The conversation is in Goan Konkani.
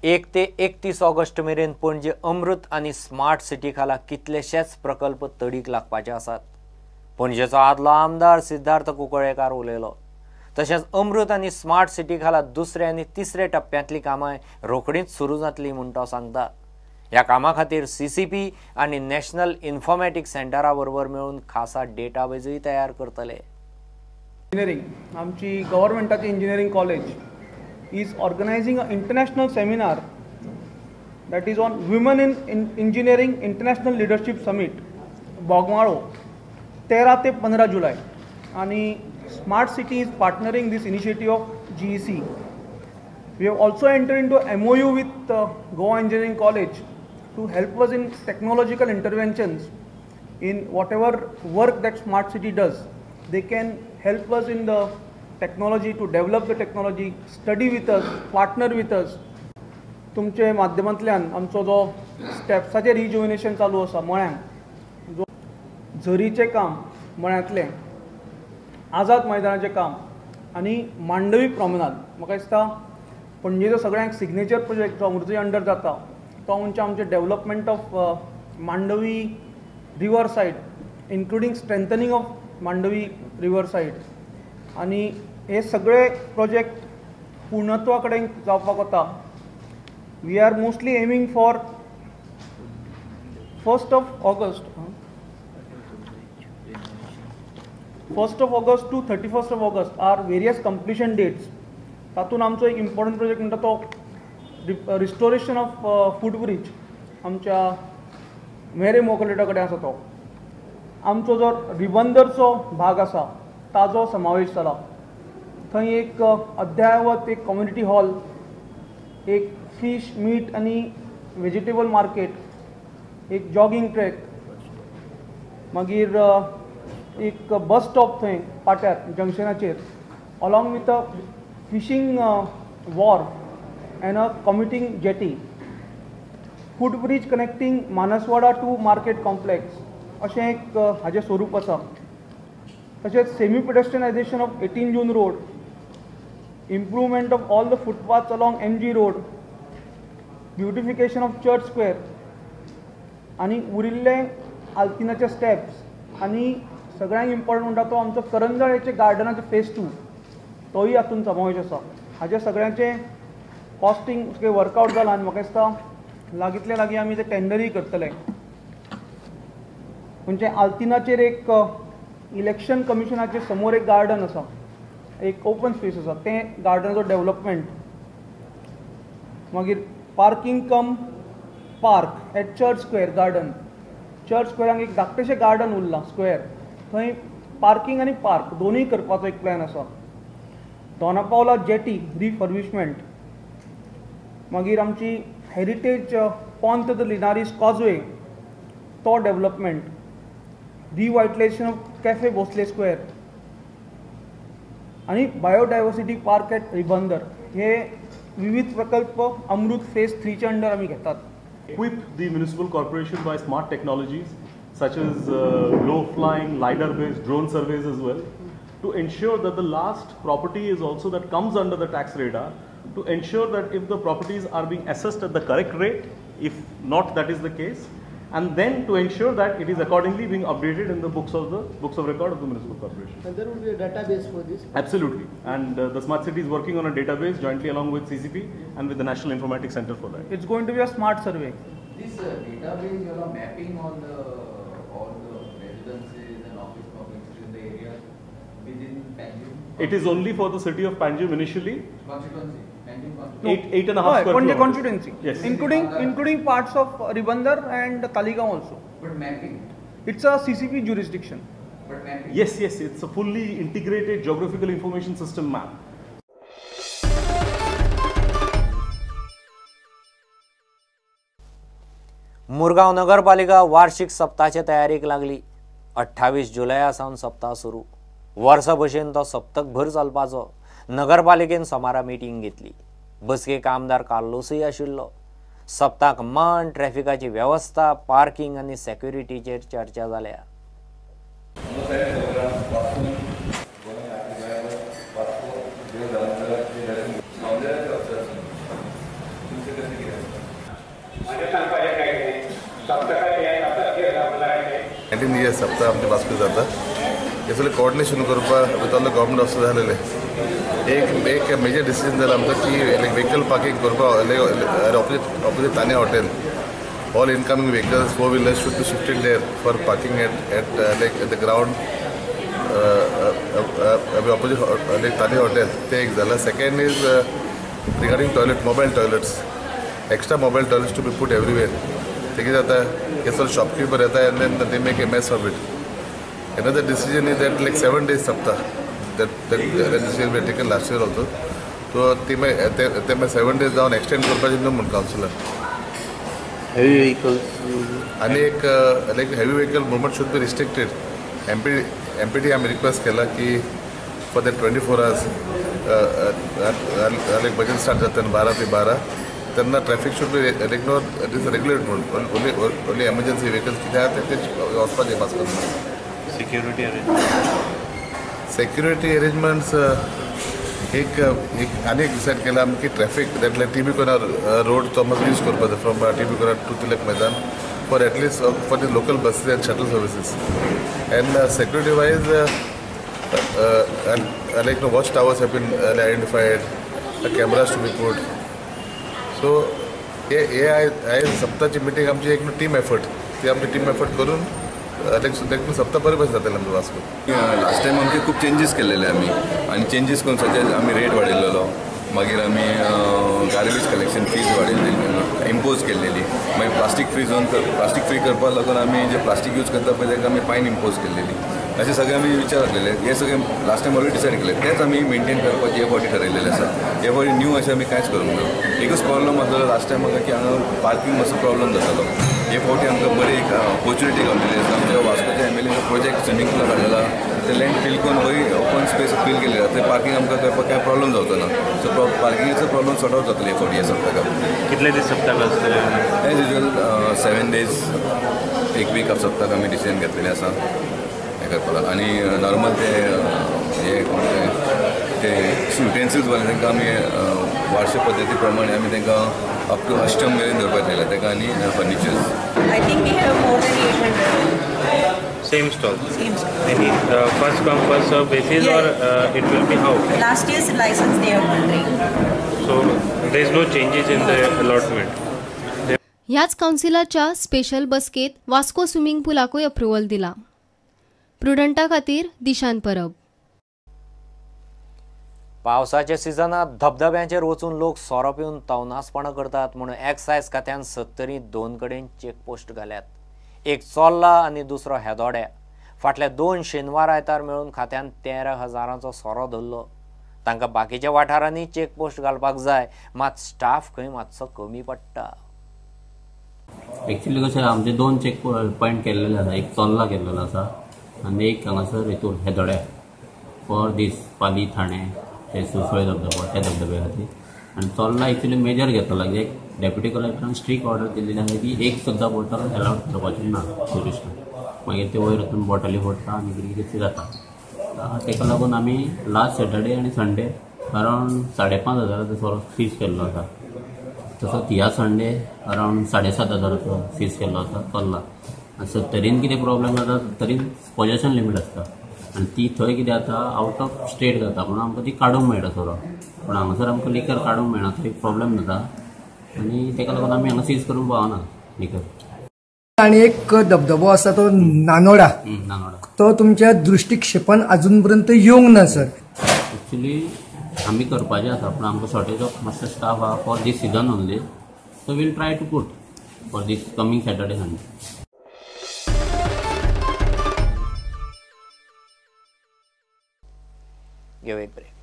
1 ते 31 ऑगस्ट मेरेन पणजे अमृत आनी स्मार्ट सिटी खाला कितलेशेच प्रकल्प तडीक लागपाचे आसात. पणजेचो आदलो आमदार सिद्धार्थ कुंकळ्ळेकार उलयलो. तशेंच अमृत आनी स्मार्ट सिटी खाला दुसऱ्या आनी तिसऱ्या टप्प्यांतली कामां रोखडीच सुरू जातली म्हूण तो सांगता. ह्या कामा खातीर CCP आनी नॅशनल इन्फॉर्मॅटिक्स सेंटरा बरोबर मेळून खासा डेटाबेजूय तयार करतले. इंजिनियरींग आमची गव्हर्मेंटाची engineering college is organizing an international seminar that is on Women in Engineering International Leadership Summit, Bogmalo, 13 ते 15 जुलै. आणि Smart City is partnering this initiative of GEC. We have also entered into MOU with Goa Engineering College to help us in technological interventions in whatever work that Smart City does. They can help us in the technology to develop the technology, study with us, partner with us. तुमचे माध्यमांतल्यान आमचो जो स्टेप्साचें रिजुविनेशन चालू आसा मळ्यांक, जो झरीचें काम मळ्यांतलें, आझाद मैदानाचें काम आनी मांडवी प्रॉमेनाद, म्हाका दिसता पणजेचो सगळ्यांक सिग्नेचर प्रोजेक्ट जो अमृती अंडर जाता तो म्हणजे आमचें development of Mandovi river side, including strengthening of Mandovi river side. आनी हे सगळे प्रोजेक्ट पूर्णत्वा कडेन जावपाक वता. We are mostly aiming for 1st of August to 31st of August are various completion dates. तातूंत आमचो एक इम्पॉर्टंट प्रोजेक्ट म्हणटा तो रिस्टोरेशन ऑफ फूट ब्रिज आमच्या मेरे मोकलेटा कडेन आसा तो. आमचो जो रिबंदरचो भाग आसा ताजो समावेश जाला. थंय एक अद्यावत एक कम्युनिटी हॉल, एक फिश मीट आनी वेजिटेबल मार्केट, एक जॉगींग ट्रॅक, मागीर एक बस स्टॉप थंय पाट्यार जंक्शनाचेर, along with a fishing wharf and a commuting jetty, foot bridge connecting Manaswada to market complex अशें एक हाजें स्वरूप आसा. तशेंच semi pedestrianisation of 18 June road, improvement of all the footpaths along MG road, beautification of church square आनी उरिल्ले आल्तिनाचे स्टेप्स. आनी सगळ्यांक इम्पॉर्टंट म्हणटा तो आमचो करंजळेचे गार्डनाचे फेज 2 तोय हातूंत समावेश आसा. हाजे सगळ्यांचें कॉस्टिंग वर्कआउट जालां आनी म्हाका दिसता लागींतले लागीं आमी ते टेंडरूय करतले. म्हणजे आल्तिनाचेर एक इलेक्शन कमिशनाचे समोर एक गार्डन आसा, एक ओपन स्पेस आसा, तें गार्डनाचो डेवलपमेंट, मागीर parking cum park at church square garden. Church स्क्वेअराक एक धाकटेशें गार्डन उरलां स्क्वेअर, थंय पार्किंग आनी पार्क दोनूय करपाचो एक प्लॅन आसा. दोना पावला जेटी रिफर्बिशमेंट, मागीर आमची हेरिटेज पोंत the Linhares causeway तो development, revitalisation of cafe Bhosle square आनी बायोडायवर्सिटी पार्क एट रिबंदर हे विविध प्रकल्प अमृत फेज 3च्या अंडर आमी घेतात. Equip the municipal corporation by smart technologies such as low flying lidar based drone surveys as well, to ensure that the last property is also that comes under the tax radar, to ensure that if the properties are being assessed at the correct rate, if not that is the case, and then to ensure that it is accordingly being updated in the books of record of the municipal corporation. And there will be a database for this? Absolutely. And the Smart City is working on a database jointly along with CCP and with the National Informatics Center for that. It's going to be a smart survey. This database, you are mapping on the all the residences and office complexes in the area within Panjim? It is only for the city of Panjim initially. Constituency. No. 8.5 square Panaji constituency. Yes. Including parts of Ribandar and Taligaon also. But mapping? It's a CCP jurisdiction. But mapping? Yes, yes. It's a fully integrated geographical information system map. Murgaon नगरपालिका वार्षिक सप्ताहाचे तयारीक लागली. 28 जुलया सावन सप्ताह सुरू. वर्सा भशेन तो सप्तकभर चलपाचो. नगरपालिकेन सोमारा मिटींग घेतली. बसकेक आमदार कार्लोसूय आशिल्लो. सप्ताक मान, ट्रॅफिकाची वेवस्था, पार्किंग आनी सेक्युरिटीचेर चर्चा जाल्या. सप्ताह आमचे वास्को जाता. हे सगळें कोऑर्डिनेशन करपाक with all the government officer जालेले. एक एक मेजर डिसिजन जाला आमचो की व्हेकल पार्किंग करपाक opposite Tania hotel all incoming vehicles, four wheelers should be shifted there for parking at like the ground opposite like Tania hotel. ते एक जाला. Second is regarding toilet, mobile toilets, extra mobile toilets to be put everywhere. ते कितें जाता, हे सगळे शॉपकीपर येता and then they make a mess of it. Another decision is that like 7 days saptah, that decision we taken last year also. So ते मागीर 7 days जावन एक्सटेंड करपाचें न्हू म्हूण कावन्सिलर. हेवी व्हेकल्स आनी एक like heavy vehicle movement should be restricted. MPD आमी रिक्वेस्ट केला की for that 24 hours like bhajan start जाता 12 ते 12 तेन्ना traffic should be like no it is regulate म्हणून ओन्ली एमर्जन्सी व्हेकल्स कितें आहा ते वचपाचें वास्कोन. सेक्युरिटी अरेंजमेंट्स एक एक आनी एक डिसायड केला आमी की traffic that like TB corner road तो मातसो यूज करपाचो from TB corner to Tilak Maidan for at least for the local buses and shuttle services. And security wise like no watch towers have been identified, cameras to be put. So हे आयज सप्ताची मिटींग आमची एक टीम एफर्ट, ती आमची टीम एफर्ट करून लायक सप्ता बरें भशेन जातलें आमचो वास्को. लास्ट टायम आमचे खूब चेंजीस केल्लेले आमी, आनी चेंजीस करून सचे आमी रेट वाडयलेलो, मागीर आमी गार्बेज कलेक्शन फीज वाडयल्ली, इम्पोज केल्लेली, मागीर plastic free zone, plastic free करपाक लागून आमी जे प्लास्टीक यूज करता पळय ताका आमी फायन इम्पोज केल्लेली. अशें सगळें आमी विचार आसलेले. हे सगळें लास्ट टायम ऑलरेडी डिसायड केलें, तेंच आमी मेनटेन करपाची हे फावटी ठरयलेलें आसा. हे फावटी न्यू अशें आमी कांयच करूंक ना. एकूच प्रॉब्लम आसलेलो लास्ट टायम आमकां की हांगा पार्किंग मातसो प्रॉब्लम जातालो. हे फावटी आमकां बरी एक ऑपॉर्च्युनिटी गावलेली आसा. आमच्या वास्कोच्या एमएलएन प्रोजेक्ट स्विमींग पुला काडलेला, ते लँड फील करून वयर ओपन स्पेस फील केलेली आसा. थंय पार्किंग आमकां करपाक कांय प्रॉब्लम जावचो ना. सो पार्किंगेचो प्रॉब्लम सॉर्ट आवट जातलो हे फावटी ह्या सप्तकाक. कितले दीस सप्तक आसतले? एज युजल 7 days, एक वीक ऑफ सप्तक आमी डिसिजन घेतलेलें आसा हें करपाक. आनी नॉर्मल ते हे कोण ते युटेन्सिल्स वाले तांकां आमी वार्षिक पद्दती प्रमाणे आमी तांकां अप टू अष्टम मेरेन धरपाक लायला तांकां आनी furnitures. I think we have more than 800. Same stall. Same stall. Any first come first serve basis, yeah. Or it will be how? Last year's license they are holding. So there is no changes in the allotment. ह्याच काउन्सिलाच्या स्पेशल बसकेत वास्को स्विमिंग पुलाकूय अप्रुवल दिला. प्रुडंटा खातीर दिशान परब. पावसाच्या सिजनात धबधब्यांचेर वचून लोक सोरो पिवन तवनासपणां करतात म्हणून एक्सायज खात्यान 70 2 कडेन चेकपोस्ट घाल्यात. एक चोल्ला आनी दुसरो हेदोड्या. फाटल्या 2 शेनवार आयतार मेळून खात्यान 13,000 सोरो धरलो. तांकां बाकीच्या वाठारांनी चेकपोस्ट घालपाक जाय, मात स्टाफ खंय मातसो कमी पडटा. एक्चुअली कशें आमचे 2 चेक पॉयंट केल्लेले आसा. एक चोल्ला केल्लेलो आसा आनी एक हांगासर हितून हेदोड्या फॉर दीस पाली ठाणे ते सुसळे धबधबो त्या धबधब्या खातीर. आनी चोल्ला एक्चुअली मेजर घेतलो कित्याक डेप्युटी कलेक्टरान स्ट्रीक ऑर्डर दिल्ली आसा की एक सुद्दां बॉटल एलावड करपाची ना ट्युरिस्टांक. मागीर ते वयर वचून बॉटली फोडटा आनी कितें कितें जाता. ताका लागून आमी लास्ट सॅटर्डे आनी संडे अरावंड 5,500 सोरो सीज केल्लो आसा. तसोच ह्या संडे अरावंड 7,500 सीज केल्लो आसा चोल्ला. आनी सत्तरीन कितें प्रॉब्लम जाता, सत्तरीन पॉजेशन लिमीट आसता आनी ती थंय कितें जाता आवट ऑफ स्टेट जाता म्हणून आमकां ती काडूंक मेळटा सोरो. पूण हांगासर आमकां लिकर काडूंक मेळना, थंय प्रॉब्लम जाता आनी ताका लागून आमी हांगा सीज करूंक पावना लिकर. आनी एक धबधबो आसा तो नानोडा, तो तुमच्या दृष्टिक्षेपान अजून पर्यंत येवंक ना सर. एक्चुअली आमी करपाचें आसा पूण आमकां शॉर्टेज ऑफ मातसो स्टाफ आहा for this season only. So we'll try to put for this coming Saturday Sunday. घेऊ एक ब्रेक.